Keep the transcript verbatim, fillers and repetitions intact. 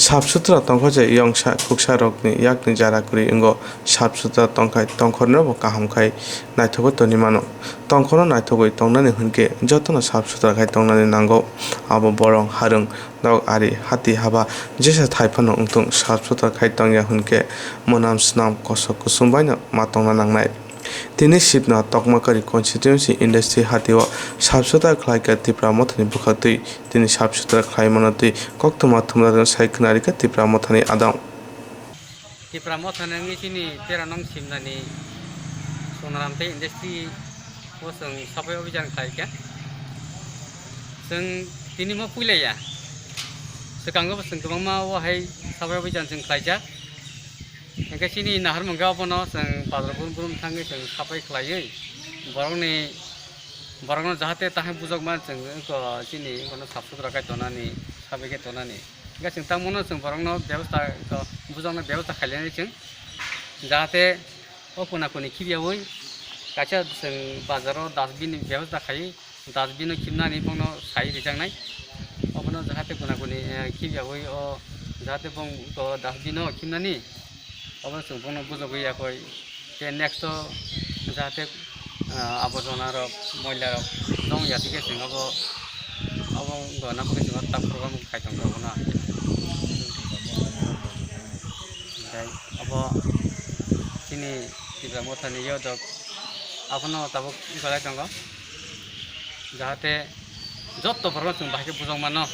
Sap sutra tongkha je yongsa khuksa rokni yakni jara kwrwi wngo. Sap sutra tongkhai tongkhorno bo kaham khai naithogwi tongwi mano. Tongkhorno naithogwi tongnani hwnkhe jotono sap sutra khai tongnani nango. Abo borong harwng nok ari hati haba jesa thai phano wngthung sap sutra khai tongya hwnkhe mwnam snam kosok kusum baino ma tongna nangnai. Tini Sibna Tokmakari constituency industry hatio sap sutra khlaikha Tipra Mothani bwkhaktwi. Tini sap sutra khlaimano twi koktwma thumnarokno sai khwnarikha Tipra Mothani adong. Tipra Mothani wngwi chini Tera nong Sibnani Sonaram tei industry o chwng sapai obijan khlaikha. Chwng tini mo puilaiya. Swkango bo chwng kwbangma o hai sapai obijan chwng khlaijak. Hingke chini naharmung khe obono chwng bazar brum brum thangwi chwng sapai khlaiwi borokni, borokno jahate tahai bujokma chwng wngkha chini wngkhano sap sutra khe tonani, sabai khe tonani. Hingke chwng tangmano chwng borokno bebosta, wngkha bujokna bebosta khailani chwng jahate o kona koni khibiyawi kaisa chwng bazaro dustbin ni bebosta khai. Dustbin o khimnani bono sai rijaknai. Obono jahate guna guni, eh, khibyawi o jahate bong to dustbin o khimnani. Obono chwng bono bujogwi yakoi. Tei next o jahate, ah, aborjona rok, moila rok tong ya, tei chwng obo, obo wngkha na bagwi chwng o tak program khai tongkha obono. Tei obo chini Tipra Mothani yodok abono tabuk wngkha lai tongo. Jahate jotto borokno chwng bahai khe bujok mano.